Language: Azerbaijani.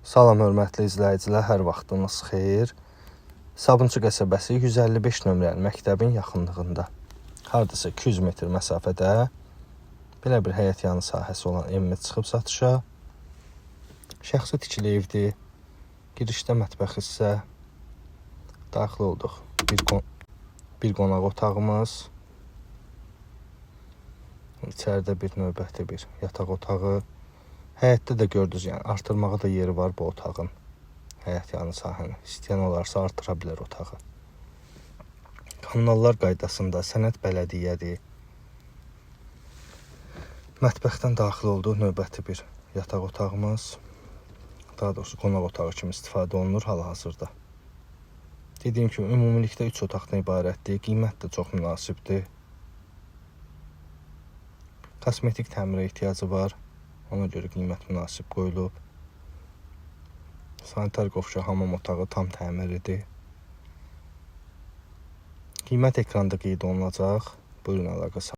Salam hörmətli izləyicilər, hər vaxtınız xeyir. Sabunçu qəsəbəsi 155 nömrəli məktəbin yaxınlığında, hardasa 200 metr məsafədə belə bir həyət yanı sahəsi olan evimiz çıxıb satışa. Şəxsi tikili evdir. Girişdə mətbəx hissə. Daxil olduq. Bir qonaq otağımız. İçəridə bir növbəti bir yataq otağı. Həyətdə də gördünüz, yəni artırmağa da yeri var bu otağın. Həyət yanı sahəni. İstəyən olarsa artıra bilər otağı. Kommunallar qaydasında sənəd bələdiyyədir. Mətbəxdən daxil olduq növbəti bir yataq otağımız. Daha doğrusu qonaq otağı kimi istifadə olunur hal-hazırda. Dediyim kimi ümumilikdə 3 otaqdan ibarətdir. Qiymət də çox münasibdir. Kosmetik təmirə ehtiyacı var. Ona görə qiymət münasib qoyulub. Sanitar qovşaq, hamam otağı tam təmiridir. Qiymət ekranda qeyd olunacaq. Buyurun, əlaqə.